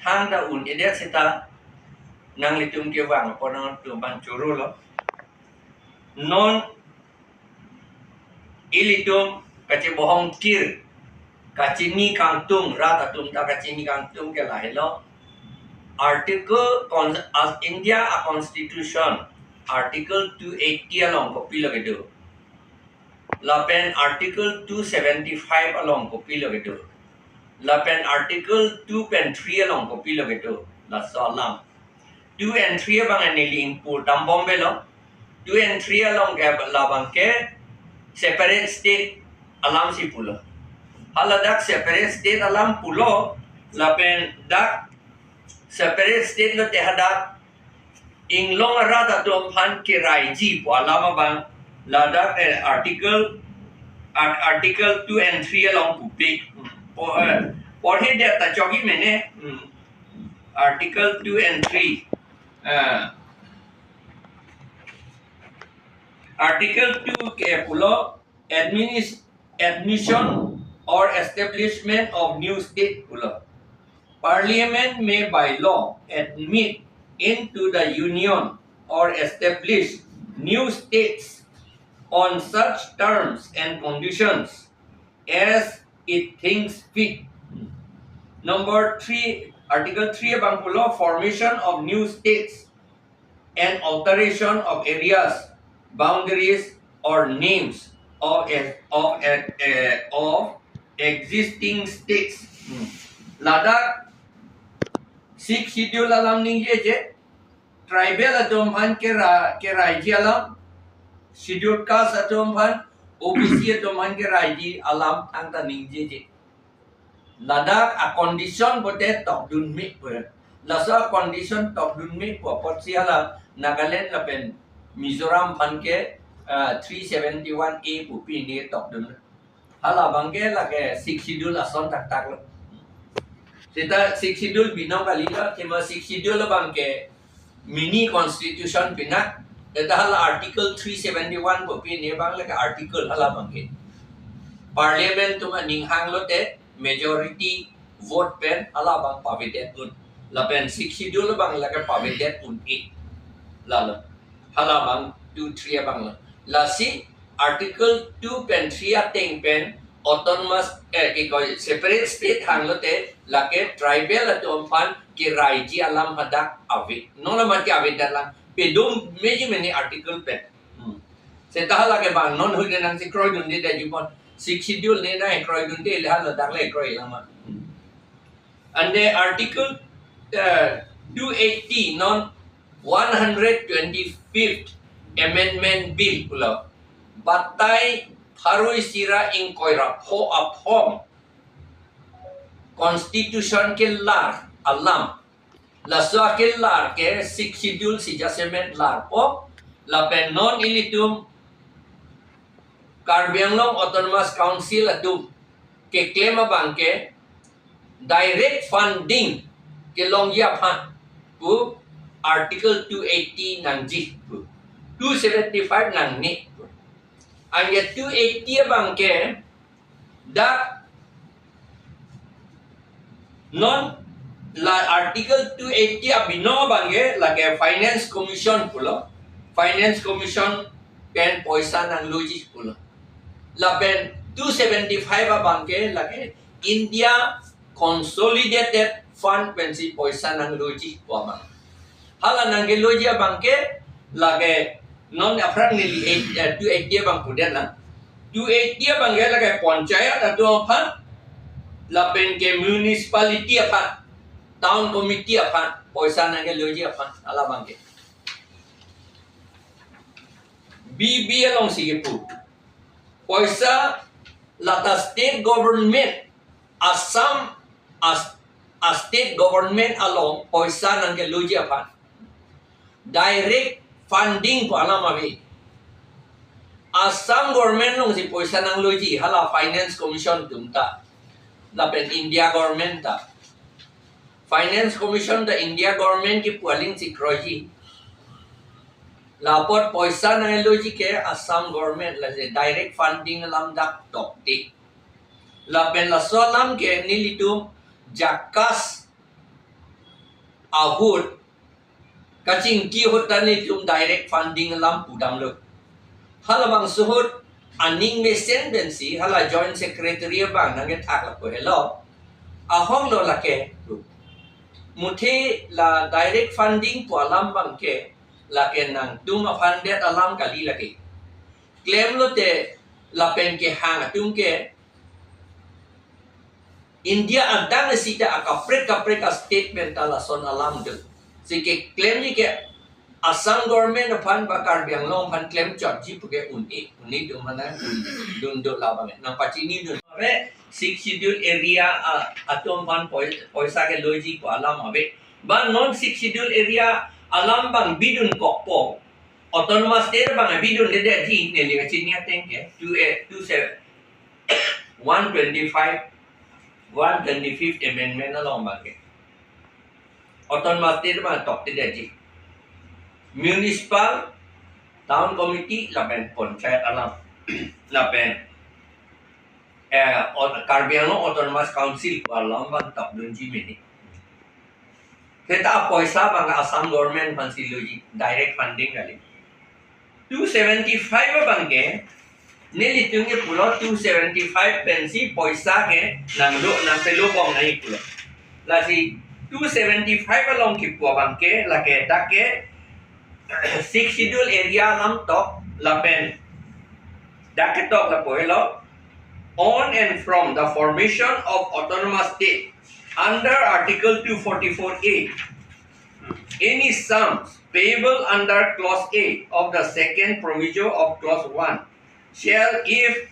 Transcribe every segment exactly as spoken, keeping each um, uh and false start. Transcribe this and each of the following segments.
thangta un-edet seta nanglitum kevang apot nangtum abang chorolo. Non ilitum kachebohong kir, kachini kangtung, rat atum ta kachini kangtung ke lahelo. Article con-, as India a Constitution, Article two eighty along kopilo kedo. Lapen Article two seventy-five along kopilo kedo. Lapen Article two pen three along kopilo kedo. Laso alam. Two and three abang neli ingpu dambom avelo. Two and three along ke labang ke separate state alam si pulo. Haladak separate state alam pulo, lapen dak separate state lote hadak inglong arat atum aphan keraiji pu alam abang ladak, eh, article, art-, article two and three along pupe. Po-, eh, porhi det ta chokji mene. Hmm. Article two and three. Ah. Article two ke pulo administ-, admission or establishment of new state pulo. Parliament may by law admit into the Union or establish new states on such terms and conditions as it thinks fit. Number three, Article three abang pulo formation of new states and alteration of areas, boundaries or names of a, of a, a, of existing states. Hmm. Ladak Sixth Schedule alam ningjeje, tribal atum aphan kera-, keraiji alam, Schedule Caste atum aphan, O B C atum aphan keraiji alam thangta ningjeje. Ladak a condition pote tokdun me pu. Laso a condition tokdun me pu apotsi hala Nagaland lapen Mizoram aphan ke, ah, three seventy-one A pu pine tokdun. Halabang ke lake Sixth Schedule ason taktak lo. Seta Sixth Schedule binong kalilo, athema Sixth Schedule abang ke mini constitution pinak, seta hala Article three seventy-one pu pine abang lake article halabang ke. Parliament atum aning hanglote majority vote pen halabang pavedet un. Lapen Sixth Schedule abang lake pavedet un-e. Lalo. Halabang two three abang lo. Lasi Article two pen three ateng pen autonomous, eh, kikoi separate state hanglote lake tribal atum aphan keraiji alam hadak ave. Non amat ke avedet lang. Pedum meji mene article pen. Hmm. Seta halake bang non hui nangsi kroidunde da jibon. Sixth Schedule ne nangkroidunde le haladak le kroi lang ma. Hmm. And the Article, uh, two eighty non one hundred twenty-fifth Amendment Bill pulo. Batai pharo isi ra ingkoi ra pho aphong Constitution kelar alam. Laso akelar ke Sixth Schedule si jasemet larpo, lapen non ilitum Karbi Anglong Autonomous Council atum keklem abang ke direct funding kelongji aphan pu Article two eighty nangji pu, two seventy-five nangne pu. Anke two eighty abang ke dak non la Article two eighty abinong abang ke lake Finance Commission pulo, Finance Commission pen poisa nangloji pulo. Lapen two seventy-five abang ke lake India Consolidated Fund pensi poisa nangloji pu abang. Hala nangkeloji abang ke lake non aphrang neli eight, eh, two eighty abang pudet na. Two eighty abang ke lake panchayat atum aphan, lapen ke municipality aphan, town committee aphan poisa nangkeloji aphan, halabang ke. B B alongsi kepu. Poisa lata state government, Assam, as, a state government along poisa nangkeloji aphan direct funding pu alam ave. Assam government alongsi poisa nangloji, hala Finance Commission atum ta, lapen India government ta. Finance Commission ta India government kepu alingsi kroiji. La apot poisa nangloji ke Assam government, lasi direct funding alam dak tokte. Lapen laso alam ke nelitum JACAS ahut kachingki ahut ta nelitum direct funding alam pudamlo. Halabangso ahut aning mesen pensi hala joint secretary abang nangkethak lapu helo. Ahong lo lake. Muthe la direct funding pu alam abangke lake nangtum aphan det alam kali lake. Klemlote lapen kehang atum ke India adang sita akaprek kaprek a-state pen ta lason alam do. Si keklemji ke Assam government aphan ba Karbi Anglong aphan klem chotji puke un-e. Un-e atum mana dun do labang. Nangpachinidun. Ave Sixth Schedule area, ah, atum aphan poi-, poisa keloji pu alam ave. Ba non Sixth Schedule area alam abang bidunkokpo. Autonomous state abang bidundedetji neli kachini ateng ke. Two, eh, two seven, one twenty-five, one twenty-fifth amendment along abangke. Autonomous state abang toktedetji. Municipal, town committee, lapen panchayat alam. Lapen, eh, aut-, Karbi Anglong Autonomous Council pu alam abang tokdunji mene. Seta poisa abang Assam government aphansi loji, direct funding kali. Two seventy-five abangke, nelitum ke pulo two seventy-five pensi poisa ke nanglo, nangpelo bom nai pulo. Lasi two seventy-five along kipu abangke, lake dak ke Sixth Schedule area alam tok, lapen dak ketok lapu helo, on and from the formation of autonomous state under Article two forty-four A, any sums payable under Clause A of the second proviso of Clause one shall, if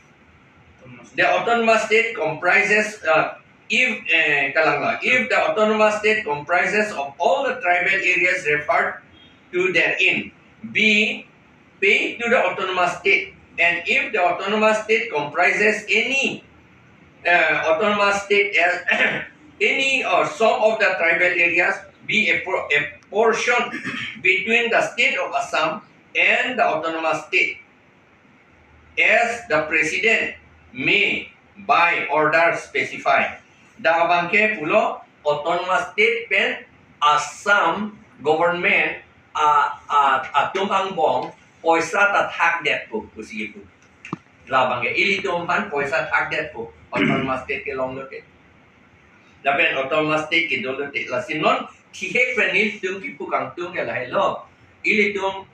the autonomous state comprises, uh, if, eh, kalang la, if the autonomous state comprises of all the tribal areas referred to therein, be paid to the autonomous state, and if the autonomous state comprises any, uh, autonomous state as any or some of the tribal areas, be a, pro- a portion between the state of Assam and the autonomous state, as the president may by order specify. Dak abangke pulo autonomous state pen Assam government a, a, atum angbong poisa ta thakdetpo pusi kipu. Labangke ilitum aphan poisa thakdetpo autonomous state kelonglote. Lapen autonomous state kedolote. Lasi non thihek pen nelitum kipu kangtung ke lahelo. Ilitum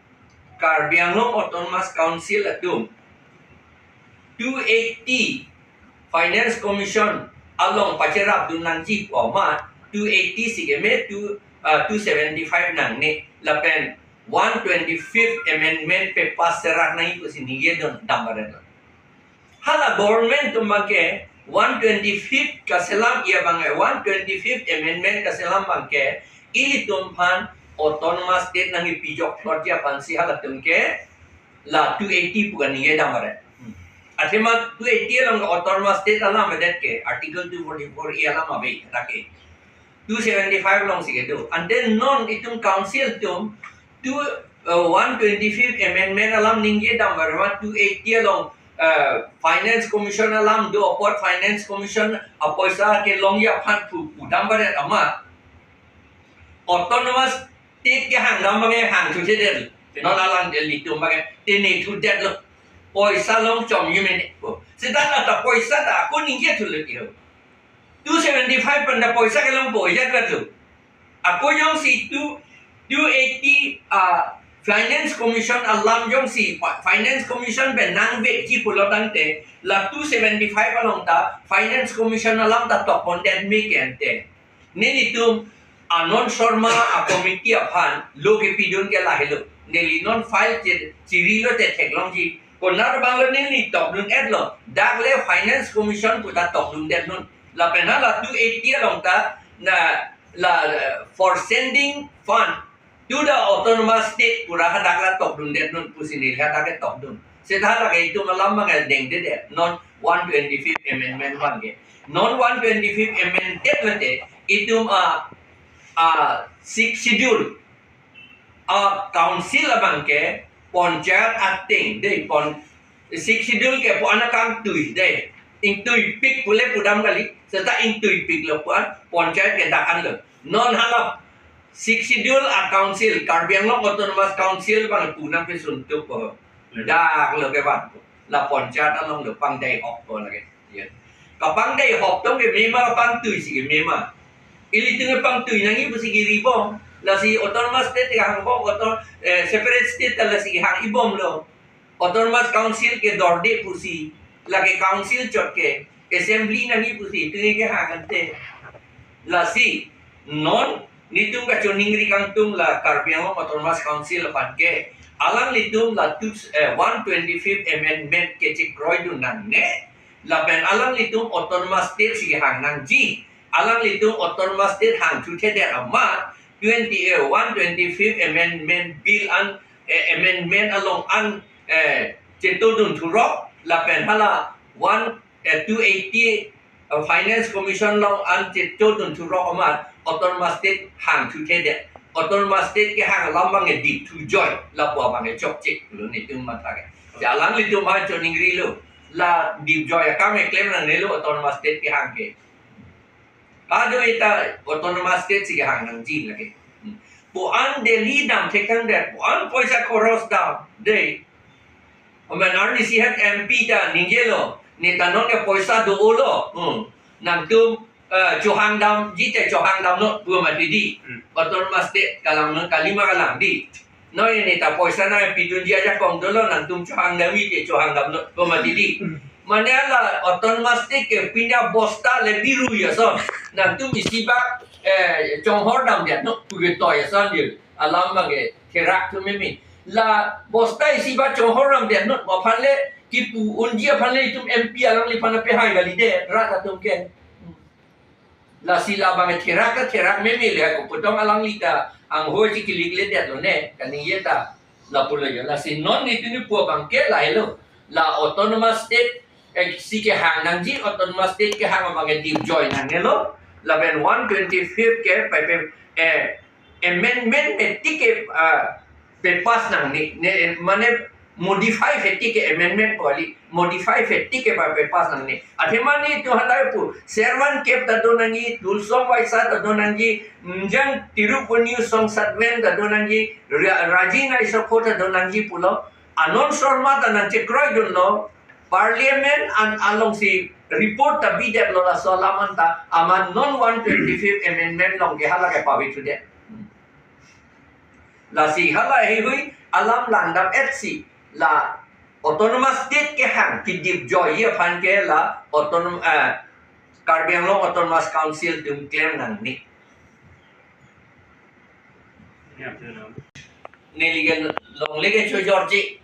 Karbi Anglong Autonomous Council atum two eighty Finance Commission along pacherapdun nangji pu amat two eighty si keme two, uh, two seventy-five nangne lapen one twenty-fifth amendment papass serak nangji pusi ningjedam baret lo. Hala government atum abangke one twenty-fifth kaselam, ia abang one twenty-fifth amendment kaselam abangke ilitum aphan autonomous state nangkepijok plotji aphansi halatum ke la two eighty pu kaningjedam baret. Athema two eighty along autonomous state alam avedet ke, Article two forty-four A alam ave, lake two seventy-five alongsi kedo. Ante non itum council atum two, uh, one twenty-fifth amendment alam ningjedam baret ma two eighty along, uh, Finance Commission alam do apot Finance Commission apoisa kelongji aphan pu pudam baret amat autonomous state kehangdam abangke hangthuthedet. Non alang ilitum abangke tenethudetlo. Poisa longchomji mene ko. Seta la ta poisa ta ako ningjethulo ke ho. Two seventy-five pen ta poisa kelongpo ajat lo. Ako jongsi two, two eighty, ah, Finance Commission alam jongsi, pa- Finance Commission pen nangvekji pulo tangte, la two seventy-five along ta Finance Commission alam ta tokpondet me ke ante. Nelitum Anand Sharma a committee aphan lo kepidun ke lahelo. Neli non file che- chirilote theklongji. Konat abanglo neli tokdun-etlo. Dak le Finance Commission pu ta tokdundetnon. Lapen hala two eighty along ta na la, uh, for sending fund to the autonomous state pu ra hadak la tokdundetnon pusi neli hadak ke tokdun. Seta lake itum alam abangke dengdedet. Non one twenty-fifth amendment abangke. Non one twenty-fifth amendment te itum a, a Sixth Schedule a council abangke panchayat ateng dei, pon Sixth Schedule ke pu anakangtui dei. Ingtuipik pule pudam kali, seta ingtuipiklo pu-an, panchayat ke dak anlo. Non hala Sixth Schedule a-council, Karbi Anglong Autonomous Council abang pu nangpesun thupo. Daklo ke bang. La panchayat along lo pangdai hop ko lake. Ya. Kapangdai hop tong ke mema pangtui si ke mema. Ilitum ke pangtui nangji pusi kiri bom. Lasi Autonomous State kehang bom, auto-, eh, separate state ta lasi hang-i bomlo. Autonomous Council ke dorde pusi, lake council chot ke, assembly nangji pusi, itum ke hang ante. Lasi, non, nitum kachoningri kangtung la Karbi Anglong Autonomous Council aphan ke, alanglitum la two, eh, one twenty-fifth Amendment ke chekroidun nangne, lapen alanglitum Autonomous State si hang nangji, alanglitum Autonomous State hangthuthedet amat, twenty, eh, one twenty-fifth Amendment Bill an, eh, amendment along an, eh, chetodun thurok, lapen hala one, eh, two eighty, eh, Finance Commission along an chetodun thurok amat Autonomous State hangthuthedet. Autonomous State kehang alam abang edip thujoi, lapu abang echokcheklo nitum matha ke. Si alanglitum aphan choningrilo, la dipjoi akam keklem nangnelo Autonomous State kehang ke. Kado ita Autonomous State si kehang nangji lake. Hmm. Pu-an Delhi damthekthang det, pu-an poisa khoros dam, dei. Omen arnisi het M P ta ningjelo, neta non ke poisa do-olo. Hmm. Nangtum, eh, chohang damji te chohang damnot pu mati dei. Hmm. Autonomous State kalang non kalima kalang dei. Noi neta poisa nangpidunji ajakong dolo, nangtum chohang damji te chohang damnot pu mati dei. Hmm. Mane hala Autonomous State ke pini abosta le biru ason. Nangtum isi bak, eh, chonghor damdetnot pu ke toi ason dei. Alam abang ke therak thu meme. La bosta isi bak chonghor damdetnot aphan le kipu unji aphan le itum M P alangliphan apehai kalidet, rat atum ke. Lasi labang therak ta therak meme le, koputong alangli ta anghoi chiklikledetlo ne, kaningje ta lapulo jo. Lasi non nitum pu abang ke lahelo. La Autonomous State, eh, si kehang nangji, Autonomous State kehang abang ke dipjoi nangnelo. Lapen one twenty-fifth ke pai pe, eh, amendment mati ke, ah, pe-pass nangne, ne, mane modify mati ke amendment kali, modify mati ke pa pe-pass nangne. Athema nitum hadai pu, Sherwan Cape ta do nangji, Tuliram Baisa ta do nangji, Mjang Tirupunyu Songsatven ta do nangji, Ra-, Raji Naisokho ta do nangji pulo, Anand Sharma ta nangchekroidunlo, Parliament an alongsi report ta bidetlo laso alam anta, amat non one twenty-fifth Amendment along ke hala ke pavi thudet. Lasi hala heihui alam langdam-etsi la Autonomous State kehang kedipjoiji aphan ke la autonom-, eh, Karbi Anglong Autonomous Council atum klem nangne. Neli ke longle ke chojorji.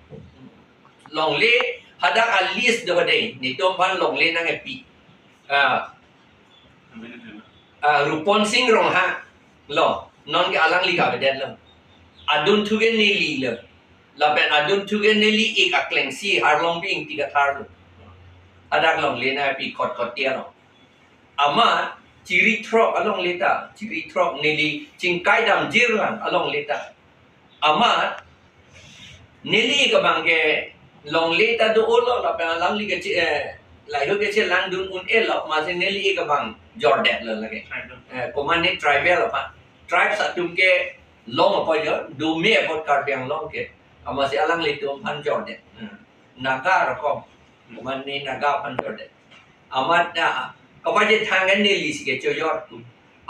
Longle hadak a-list do dei, nitum aphan longle nangkepi. Ah. Ah, Rupon Sing Ronghang lo, non ke alangli kavedetlo. Adunthu ke nelilo. Lapen adunthu ke neli-ik aklengsi Harlongbi Ingti Kathar lo. Hadak longle nangkepi khot khot tiang lo. Amat chiri throk alongle ta, chiri throk neli chingkai damjir lang alongle ta. Amat neli-ik abang ke longle ta do-olo lapen alangli ke che-, eh, lahei ke chelangdun un-elo, amatsi neli-ik abang jordetlo lake. Eh, komatne tribal aphan. Tribes atum ke long apot jo, dome apot Karbi Anglong ke. Amatsi alanglitum aphan jordet. Eh, Naga rokom. Komatne Naga aphan jordet. Amat na, kapaje thang neli si ke chojor.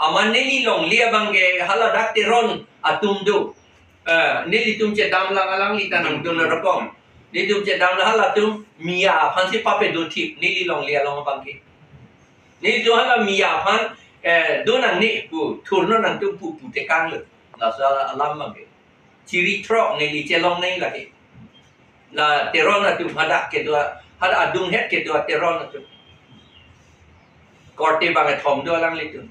Amat neli longle abang ke hala dak Teron atum do. Eh, nelitum chedam lang alangli ta nangdun rokom. Nelitum chedam lang halatum Miya aphansi papedothip neli longle along abang ke. Nelitum hala Miya aphan, eh, do nangne pu thurnon nangtum pu putekanglo. Laso alam abang ke. Chiri throk neli chelong nai lake. La Teron atum hadak kedo, hadak adunghet kedo Teron atum. Korte bangkethom do alanglitum.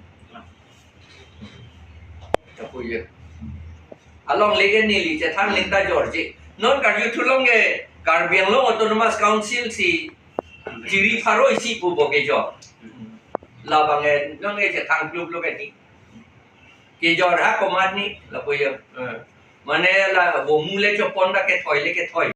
Kapuye. Alongle ke neli chethang ling ta jorji. Non Karbi Anglong ke, Karbi Anglong Autonomous Council si chiri pharo isi pu bo kejor. Labang ke, non ke chethang kluk kluk ke ni. Kejor ha komatne, lapu ya. Eh. Mane la vomu le chopon ta kethoi le kethoi.